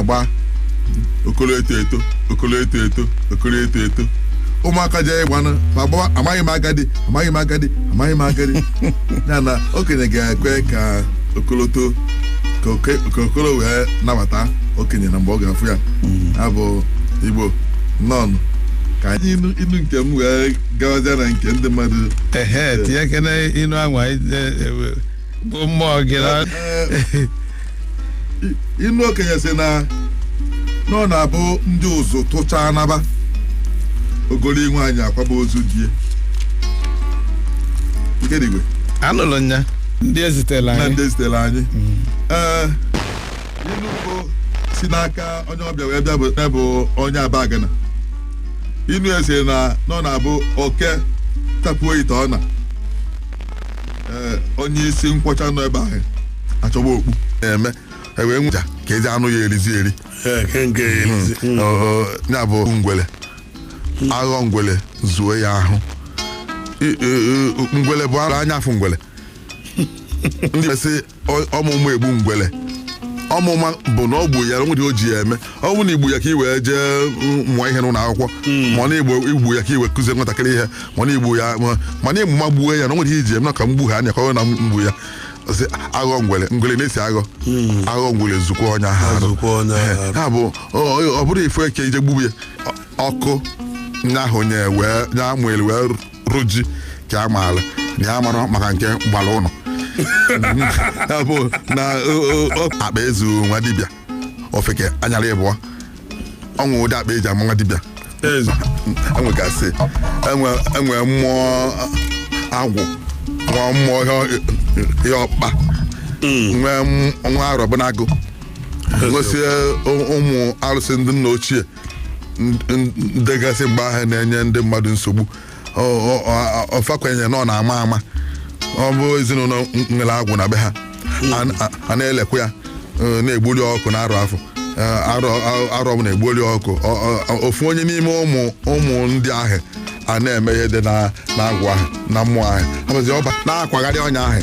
na-agba okolo eto eto, okolo eto eto, okolo eto eto. Ụmụaka jee ịgbanụ ma gbawa, "Amaghị m agadi, amaghị m agadi, amaghị m agadi." Ya na okenye ga-ekwe ka okoloto ka okolo wee nabata okenye na mgbe ọ ga-afụ ya. Ya bụ Igbo nọn ka anyị inu nke m wee gawazie na nke ndị mmadụ. Ehe, tinye kene inu anwa bụ mmụọ gị na Ee, inu okenye si na ọ na-abụ ndị ụzụ tụchaa naba ogolo nwaanyị akwaba ozu die nke digwe. Anụrụ nya ndị ezitela na anyị. Ndị zitere anyị. Ee, inu bụ si n'aka onye ọbịa wee bịa bụ onye Abagana. Inu esi na ọ na-abụ oke tapuo ite ọ na ee onye isi nkwọcha nọ ebe ahụ achọgba okpu na-eme ewee nweja ka ezi anụ ya erizi eri. Nke erizi. Ya bụ ngwele aghọ ngwele zuo ya ahụ. Ngwele bụ arụ anya afụ ngwele. Ndị sị ọmụmụ egbu ngwele, ọmụma bụ na ọ gbu ya nwere o ji ya eme. Ọ bụ na igbu ya ka i wee jee mụọ ihe n'ụlọ akwụkwọ, ma ọ na igbu igbu ya ka i wee kụzie nwatakịrị ihe, ma ọ na igbu ya ma na ịmụma gbuo ya na o nwere ihe iji eme na ka mgbu ha anya ka ọ na mgbu ya. Sị aghọ ngwele, ngwele na-esi aghọ aghọ ngwele zukwa onye ahụ arụ. Zukwa onye ahụ arụ. Ya bụ ọ bụrụ ifu eke ije gbube ya ọkụ nya ahụ nye wee nya mwere wee rụji ka a maara na ya mara maka nke gbara ụlọ. Ya bụ na akpa ezu nwa dibịa ofeke anyara ịbụọ ọnwụ ụdị akpa eji ama nwa dibịa. Eze. Enwegasị enwe mmụọ agwụ nwa mmụọ ihe ọkpa nwee nwa arọbụnagụ ngosi ụmụ arụsị ndị nna ochie ndegasị mgbe ahụ na-enye ndị mmadụ nsogbu. Ọfa kwenyere na ọ na-ama ama ọ bụ ezinụlọ nwere agwụ na be ha a na-elekwa ya na-egbuli ọkụ na arọ afọ arọ arọ ọbụla egbuli ọkụ. Ofu onye n'ime ụmụ ụmụ ndị ahụ a na-eme ihe dị na agwụ ahụ na mmụọ ahụ abụzi ọba na-akwagharị ọnya ahụ.